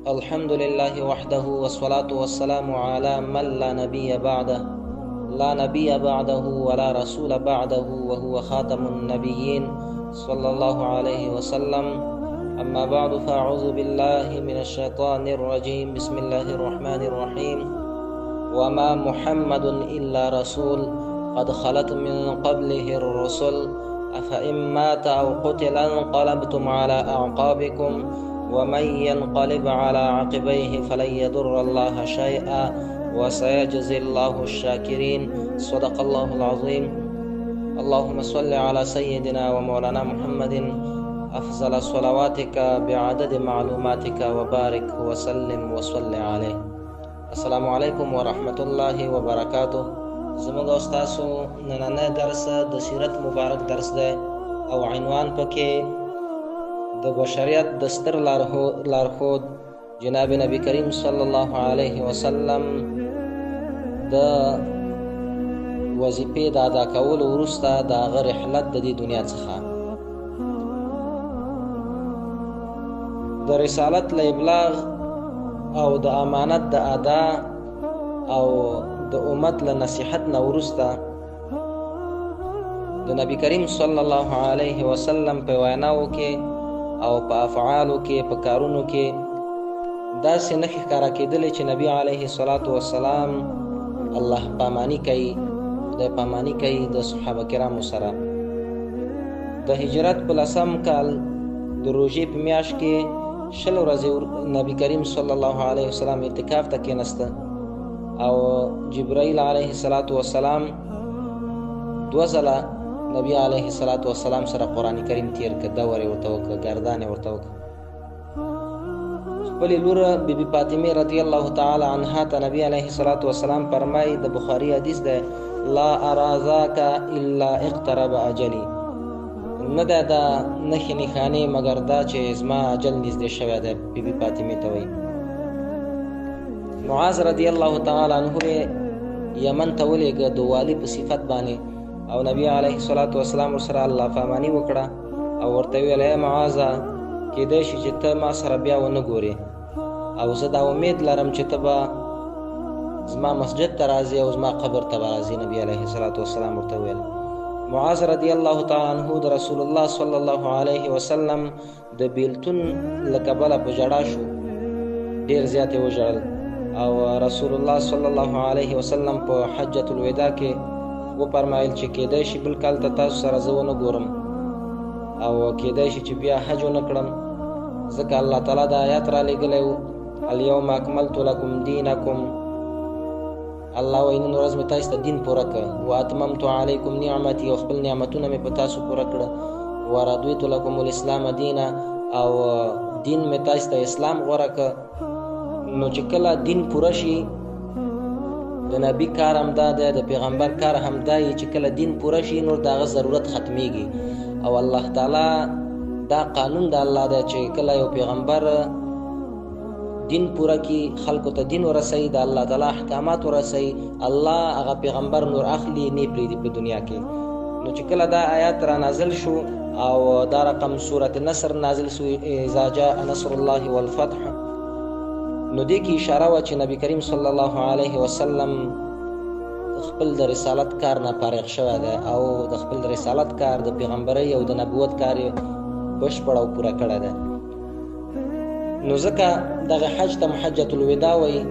الحمد لله وحده والصلاة والسلام على من لا نبي بعده، لا نبي بعده ولا رسول بعده، وهو خاتم النبيين صلى الله عليه وسلم. أما بعد، فأعوذ بالله من الشيطان الرجيم. بسم الله الرحمن الرحيم. وما محمد إلا رسول قد خلت من قبله الرسل، أفإن مات أو قتل انقلبتم على أعقابكم، ومن ينقلب على عقبيه فلن يضر الله شيئا وسيجزي الله الشاكرين. صدق الله العظيم. اللهم صل على سيدنا ومولانا محمد أفضل صلواتك بعدد معلوماتك وبارك وسلم وصل عليه. السلام علیکم ورحمة الله وبرکاته. زموږ او ستاسو نننی درس د سیرت مبارک درس دی او عنوان پکې د بشریت د ستر لارښود جناب نبی کریم صلی الله علیه وسلم د وظیفې د ادا کولو وروسته د هغه رحلت د دې دنیا څخه، د رسالت له ابلاغ او د امانت د ادا او د امت له نصیحت نه وروسته د نبی کریم صلی الله علیه وسلم په ویناو کې او په افعالو کې، په کارونو کې داسې نښې ښکاره کېدلې چې نبی علیه الصلاة والسلام الله پامانی کوي، خدای پامانی کوي د صحابه کرامو سره. د هجرت په لسم کال د روژې په میاشت کې 20 ورځې نبی کریم صلی الله علیه وسلم اعتکاف ته کېناسته او جبرائیل علیه الصلاة والسلام 2 ځله نبی علیه الصلاة والسلام سره قرآن کریم تیر کړ، دور یې ورته وکړ، ګردان یې ورته وکړ. خپلې لور بی بی فاطمې رضی الله تعالی عنها ته نبی علیه الصلاة والسلام فرمایي، د بخاري حدیث دی، لا ارا ذاک الا اقترب اجلی، نه ده دا نښې نښانې مګر دا چې زما اجل نږدې شوی دی. بی بی فاطمې ته وایي. معاذ رضی الله تعالی عنه یمن ته ولېږه د والي په صفت باندې، او نبی علیه الصلاة والسلام ورسره الله فاماني وکړه او ورته ویل، ای معاذه، کېدای شي چې ته ما سره بیا ونه ګورې او زه دا امید لرم چې ته به زما مسجد ته راځې او زما قبر ته به راځې. نبی علیه الصلاة والسلام ورته وویل. معاذ رضی الله تعالی عنه د رسول الله صلی الله علیه وسلم د بیلتون له کبله په ژړا شو، ډېر زیات یې وژړل. او رسول الله صلی الله علیه وسلم په حجة الوداع کې وفرمایل چې کېدای شي بل کال ته تاسو سره زه ونه ګورم او کېدای شي چې بیا حج ونه کړم، ځکه الله تعالی دا آیات را لېږلی و، الیوم اکملت لکم دینکم، الله وایي نن ورځ مې تاسو ته دین پوره کړ، واتممت علیکم نعمتي، او خپل نعمتونه مې په تاسو پوره کړه، ورضیت لکم الاسلام دینا، او دین مې تاسو ته اسلام غوره کړ. نو چې کله دین پوره شي، د نبی کار هم دا دی، د پیغمبر کار هم دا دی چې کله دین پوره شي نور د هغه ضرورت ختمیږي. او الله تعالی دا قانون د الله دی چې کله یو پیغمبر دین پوره کی، خلکو ته دین ورسوي، د الله تعالی احکامات ورسوي، الله هغه پیغمبر نور اخلي نه پرېږدي په دنیا کې. نو چې کله دا آیات را نازل شو او دا رقم سورة نصر نازل شو، اذا جاء نصر الله والفتح، نو دې کې اشاره وه چې نبی کریم صلی الله علیه وسلم خپل د رسالت کار نه فارغ شوی دی او د خپل رسالت کار، د پیغمبرۍ او د نبوت کار یې بشپړ او پوره کړی دی. نو ځکه دغه حج ته حجة الوداع وایي.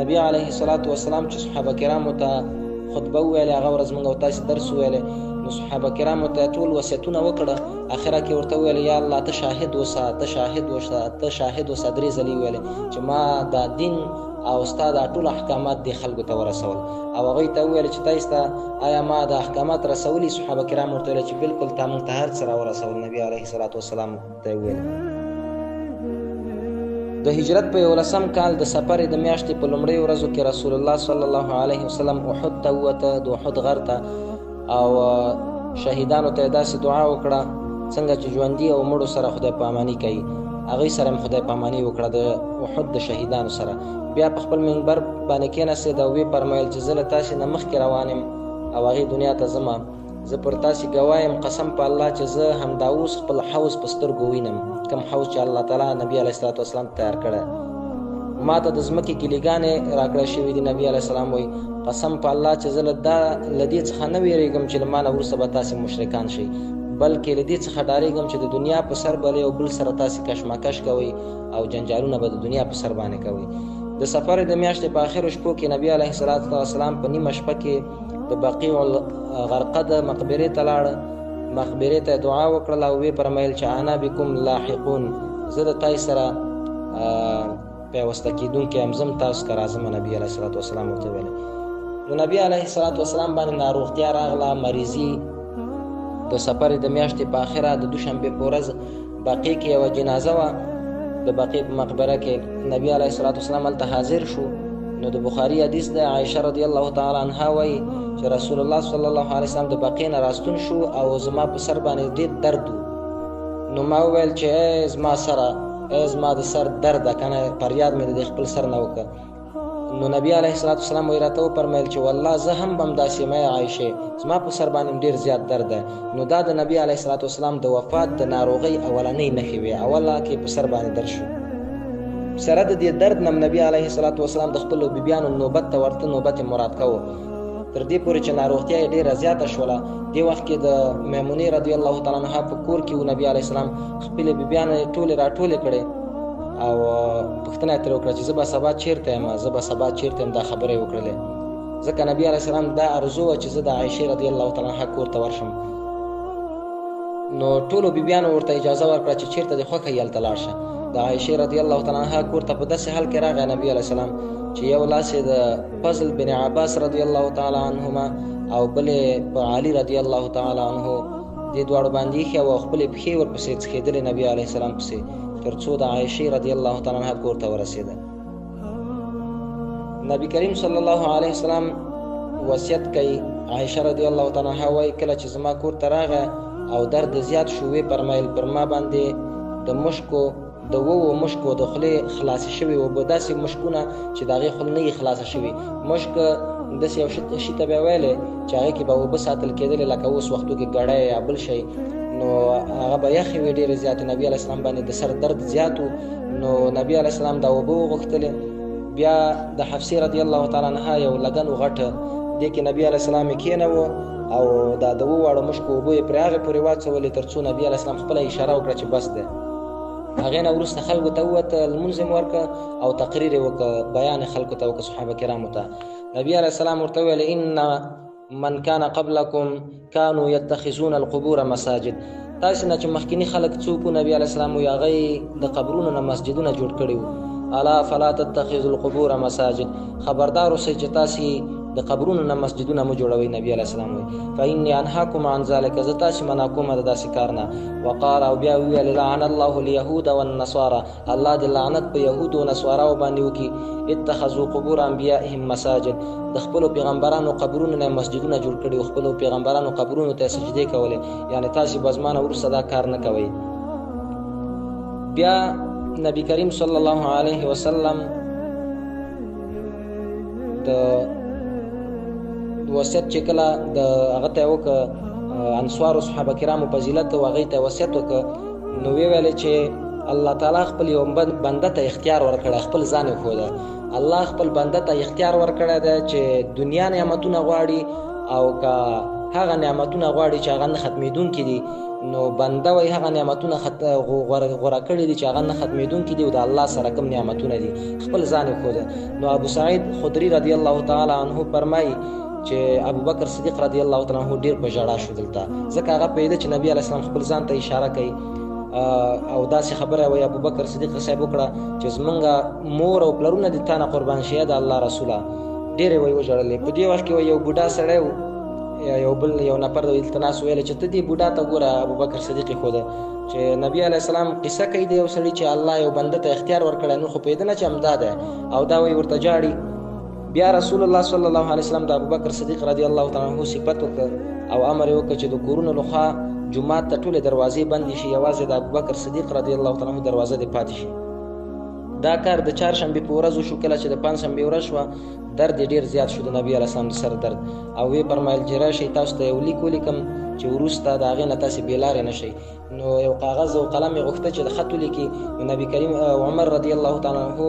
نبی علیه الصلاة والسلام چې صحابه کرامو ته خطبه وویلې، هغه ورځ موږ او تاسې درس وویلې، نو صحابه کرامو ته ټول وصیتونه وکړه، اخره کې ورته وویل، یا الله ته شاهد اوسه، ته شاهد اوسه، ته شاهد اوسه. 3 ځلې وویلې چې ما دا دین او ستا دا ټول احکامات دې خلکو ته ورسول. او هغوی ته وویل چې تاسو ته آیا ما دا احکامات رسولي؟ صحابه کرام ورته وویل چې بالکل تا موږ ته هر څه راورسول. نبی علیه الصلاة والسلام ته وویل. د هجرت په 11 کال د سفر د میاشتې په لومړیو ورځو کې رسول الله صلی الله علیه وسلم احد ته ووته، د احد غر ته، او شهیدانو ته یې داسې دعا وکړه څنګه چې ژوندي او مړو سره خدای پاماني کوي، هغوی سره هم خدای پاماني وکړه د احد د شهیدانو سره. بیا په خپل منبر باندې کېناستېد او ویې فرمایل چې زه له تاسې نه مخکې روان یم او هغې دنیا ته ځم، زه پر تاسې ګواه یم، قسم په الله چې زه همدا اوس خپل حوض په سترګو وینم، کوم حوض چې الله تعالی نبی علیه الصلاة والسلام تیار کړی. ما ته د ځمکې کلیګانې راکړی شوې دي. نبی علیه السلام وایي قسم په الله چې زه له دې څخه نه ویرېږم چې له ما نه وروسته به تاسې مشرکان شئ، بلکې له دې څخه ډارېږم چې د دنیا په سر به له یو بل سره تاسې کشمکش کوئ او جنجالونه به د دنیا په سر باندې کوئ. د سفر د میاشتې په آخرو شپو کې نبی علیه الصلاة والسلام په نیمه شپه کې د بقیع الغرقد مقبرې ته لاړ. مقبرې ته دعا وکړله او ویې فرمایل چې انا بکم لاحقون، زه د تاسې سره پیوسته کېدونکی یم، زه هم تاسو ته راځم. نبی علیه الصلاة والسلام ورته ویلی. نو نبی علیه الصلاة والسلام باندې ناروغتیا راغله، مریضي. د سفر د میاشتې په آخره د دوشنبې په ورځ بقیع کې یوه جنازه وه، د بقیع په مقبره کې نبی علیه الصلاة والسلام هلته حاضر شو. نو د بخاري حدیث دی، عایشه رضی الله تعالی عنها وایي چې رسول الله صلی الله علیه وسلم د بقیع نه راستون شو او زما په سر باندې ډېر درد و. نو ما وویل چې ای زما سره، ای زما د سر درده، که نه فریاد مې د خپل سر نه وکړ. نو نبی علیه الصلاة والسلام وایي راته وفرمیل چې والله زه هم به همداسې یم ای عایشې، زما په سر باندې هم ډېر زیات درد دی. نو دا د نبی علیه الصلاة والسلام د وفات د ناروغۍ اولنۍ نښې وې، اوله کې په سر باندې درد شو. سره د دې درد نه نبی علیه الصلاة والسلام د خپلو بیبیانو نوبت ته ورته نوبت یې مراد کوو، تر دې پورې چې ناروغتیا یې ډېره زیاته شوله. دې وخت کې د میمونې رضی الله تعالی عنها په کور کې و، نبی علیه السلام خپلې بیبیانې ټولې راټولې کړې او پوښتنه یې ترې وکړه چې زه به سبا چېرته یم، زه به سبا چېرته یم. دا خبره یې وکړلې ځکه نبی علیه السلام دا ارزو وه چې زه د عایشې رضی الله تعالی عنها کور ته ورشم. نو ټولو بیبیانو ورته اجازه ورکړه چې چېرته دې خوښه یې هلته لاړ شه. د عایشې رضی الله تعالی عنها کور ته په داسې حال کې راغی نبی علیه السلام چې یو لاس یې د فضل بن عباس رضی الله تعالی عنهما او بل یې په علي رضی الله تعالی عنه دې دواړو باندې ایښی او خپلې پښې ورپسې څښېدلې نبی علیه السلام پسې، تر څو د عایشې رضی الله تعالی عنها کور ته ورسېده. نبی کریم صلی الله علیه وسلم وصیت کوي، عایشه رضی الله تعالی عنها وایي کله چې زما کور ته راغی او درد زیات شو، ویې فرمایل پر ما باندې د مشکو د وو مشکو د خولې خلاصې شوې اوبه، داسې مشکونه چې د هغې خوله نه یي خلاصه شوي. مشک داسې یو شي ته به یې ویلې چې هغې کې به اوبه ساتل کېدلې، لکه اوس وختو کې ګړی یا بل شی، نو هغه به یخې وې ډېرې زیاتې. نبی علیه السلام باندې د سر درد زیات و، نو نبی علیه السلام دا اوبه وغوښتلې. بیا د حفصې رضی الله تعالی عنها یو لګن و غټ، دې کې نبی علیه السلام یې کښېنوه او دا د اوو واړو مشکو اوبه یې پرې هغې پورې واچولې تر څو نبی علیه السلام خپله اشاره وکړه چې بس دی. هغې نه وروسته خلکو ته ووته، لمونځ یې ورکړ او تقریر یې وکړ، بیان یې خلکو ته وکړ، صحابه کرامو ته. نبی علیه السلام ورته وویل ان من کان قبلکم کانو یتخذون القبور مساجد. تاسې نه چې مخکیني خلک څوک وو، نبی علیه السلام وایي هغه یې د قبرونو نه مسجدونه جوړ کړي وو. الا فلا تتخذوا القبور مساجد، خبردار اوسئ چې تاسې د قبرونو نه مسجدونه مو جوړوئ. نبی علیه السلام وایي فإني انهاکم عن ذلک، زه تاسې منع کوم د داسې کار نه. وقال او بیا وویل لعن الله اليهود والنصارى، الله دې لعنت په یهودو او نصاراو باندې وکړي، اتخذوا قبور انبیائهم مساجد، د خپلو پیغمبرانو قبرونو نه مسجدونه جوړ کړي او خپلو پیغمبرانو قبرونو ته سجدې کولې، یعنې تاسې به زما نه وروسته دا کار نه کوئ. بیا نبی کریم صلی الله علیه وسلم د وصیت چې کله د هغه ته وکړ، انصارو صحابه کرامو فضیلت او هغې ته وصیت وکړ، نو ویې ویل چې الله تعالی خپل یو بنده ته اختیار ورکړی، خپل ځان یې ښوده. الله خپل بنده ته اختیار ورکړی دی چې دنیا نعمتونه غواړي او که هغه نعمتونه غواړي چې هغه نه ختمېدونکي دي، نو بنده وایي هغه نعمتونه غوره کړي دي چې هغه نه ختمېدونکي دي او د الله سره کوم نعمتونه دي، خپل ځان یې ښوده. نو ابو سعید خدري رضی الله تعالی عنه فرمایي چې ابوبکر صدیق رضی الله تعالی عنه ډېر په ژړا شو دلته، ځکه هغه پوهېده چې نبی علیه السلام خپل ځان ته اشاره کوي او داسې خبره وایي ابوبکر صدیق صاحب وکړه چې زمونږ مور او پلرونه دې تا نه قربان شي د الله رسوله. ډېرې وایي وژړلې. په دې وخت کې وایي یو بوډا سړی و، یو بل یو نفر دلته ناست ویل چې ته دې بوډا ته ګوره، ابوبکر صدیق یې ښوده چې نبی علیه السلام قصه کوي د یو سړي چې الله یو بنده ته اختیار ورکړی، نو خو پوهېده نه چې همدا دی او دا وایي ورته ژاړي. بیا رسول الله صلی الله علیه وسلم د ابوبکر صدیق رضی الله تعالی عنه صفت وکړ او امر یې وکړ چې د کورونو لخوا جومات ته ټولې دروازې بندې شي، یوازې د ابوبکر صدیق رضی الله تعالی عنه دروازه دې پاتې شي. دا کار د چهارشنبې په ورځ وشو. کله چې د پنجشنبې ورځ شوه، درد یې ډېر زیات شو د نبي علیه السلام د سر درد، او ویې فرمایل چې راشئ تاسو ته یو لیک ولیکم چې وروسته د هغې نه تاسې بې لارې نه شئ. نو یو کاغذ او قلم یې غوښته چې د خط ولیکي. نو نبی کریم عمر رضی الله تعالی عنہ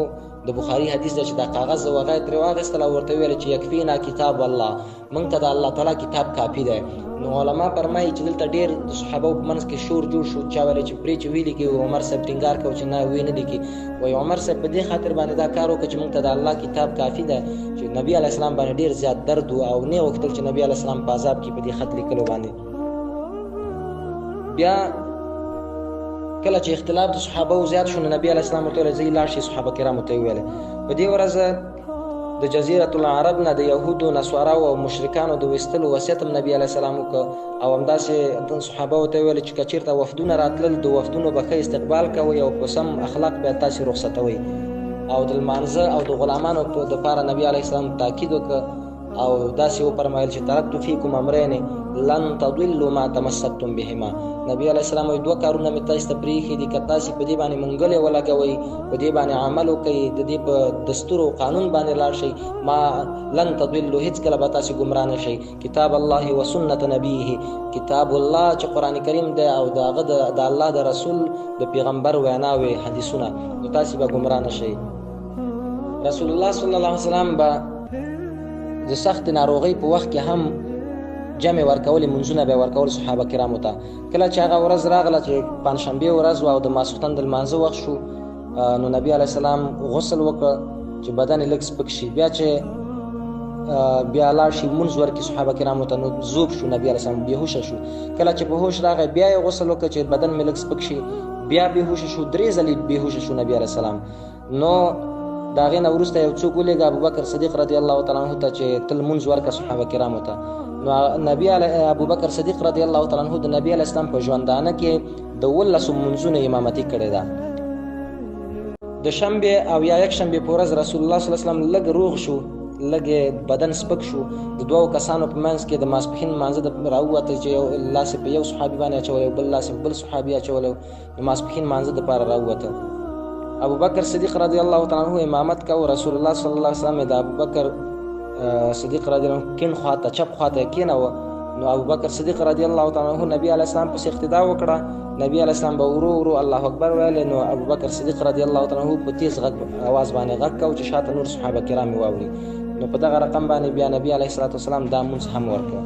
د بخاري حدیث دی چې دا کاغذ او هغه یې ترې واخیستل او ورته وویل چې یکفینا کتاب الله، موږ ته د الله تعالی کتاب کافي دی. نو علما فرمایي چې دلته ډېر د صحابو په منځ کې شور جوړ شو، چا ویل چې پرې چې ویې لیکي، عمر صاحب ټینګار کوي چې نه ویې نه لیکي. وایي عمر صاحب په دې خاطر باندې دا کار وکړ چې موږ ته د الله کتاب کافي دی، چې نبی علیه السلام باندې ډېر زیات درد و او نه یې غوښتل چې نبی علیه السلام په عذاب کې په دې خط لیکلو باندې. بیا کله چې اختلاف د صحابه زیات شو، نو نبی علیه السلام ورته وویل ځئ لاړ شئ، صحابه کرامو ته یې وویل. په دې ورځ د جزیرة العرب نه د یهودو، نصاراو او مشرکانو د ویستلو وصیت هم نبی علیه السلام وکړ او همداسې صحابه ته وویل چې که چېرته وفدونه راتلل، د وفدونو به ښه استقبال کوئ او په سم اخلاق به تاسې رخصتوئ. او د لمانځه او د غلامانو دپاره نبی علیه السلام تاکید وکړ او داسې وفرمایل چې ترکت فیکم امرین لن تضلوا ما تمسکتم بهما. نبی علیه السلام وایي دوه کارونه مې تاسې ته پرېښي دي، که تاسې په دې باندې منګلې ولګوئ، په دې باندې عمل وکړئ، د دې په دستور او قانون باندې لاړ شئ، ما لن تضلوا، هېڅکله به تاسې ګمراه نه شئ. کتاب الله و سنت نبیه، کتاب الله چې قرآن کریم دی او د هغه د الله د رسول د پیغمبر ویناوې حدیثونه، نو تاسې به ګمراه نه شئ. رسول الله صلی الله علیه وسلم به د سخت ناروغۍ په وخت کې هم جمع ورکولې، منځونه به ورکول صحابه کرامو ته. کله چې هغه ورځ راغله چې پنجشنبې ورځ وه او د ماسخوتن د لمانځه وخت شو، نو نبی علیه السلام غسل وکړ چې بدن یې لږ سپک شي، بیا چې بیا لاړ شي لمونځ ورکړي صحابه کرامو ته، نو ذوب شو نبی علیه السلام، بېهوشه شو. کله چې په هوش راغی بیا یې غسل وکړ چې بدن مې لږ سپک شي، بیا بېهوشه شو، درې ځلې بېهوشه شو نبی علیه السلام. نو د هغې نه وروسته یو څوک ولېږه ابوبکر صدیق رضی الله تعالی عنه ته چې ته لمونځ ورکړه صحابه کرامو ته. نو نبی ابوبکر صدیق رضی الله تعالی عنه د نبی علیه السلام په ژوندانه کې د 18 لمونځونو امامتي کړې ده. د شنبې او یا یکشنبې په ورځ رسول الله صلی الله علیه وسلم لږ روغ شو، لږ بدن سپک شو. د دوو کسانو په منځ کې د ماسپښین لمانځه راووته چې یو لاس یې په یو صحابي باندې اچولی او بل لاس یې په بل صحابي اچولی، د ماسپښین لمانځه دپاره راووته. ابوبکر صدیق رضی الله تعالی عنه امامت کاوه. رسول الله صلی الله علیه وسلم د ابوبکر صدیق رضی الله عنه کیڼ خواته چپ خواته یې کېناوه. نو ابوبکر صدیق رضی الله تعالی عنه نبی علیه السلام پسې اقتدا وکړه. نبی علیه السلام به ورو ورو الله اکبر ویل، نو ابوبکر صدیق رضی الله تعالی عنه په تیز غږ اواز باندې غږ کاوه چې شاته نور صحابه کرام یې واوري. نو په دغه رقم باندې بیا نبی علیه الصلاة والسلام دا مونځ هم ورکړ.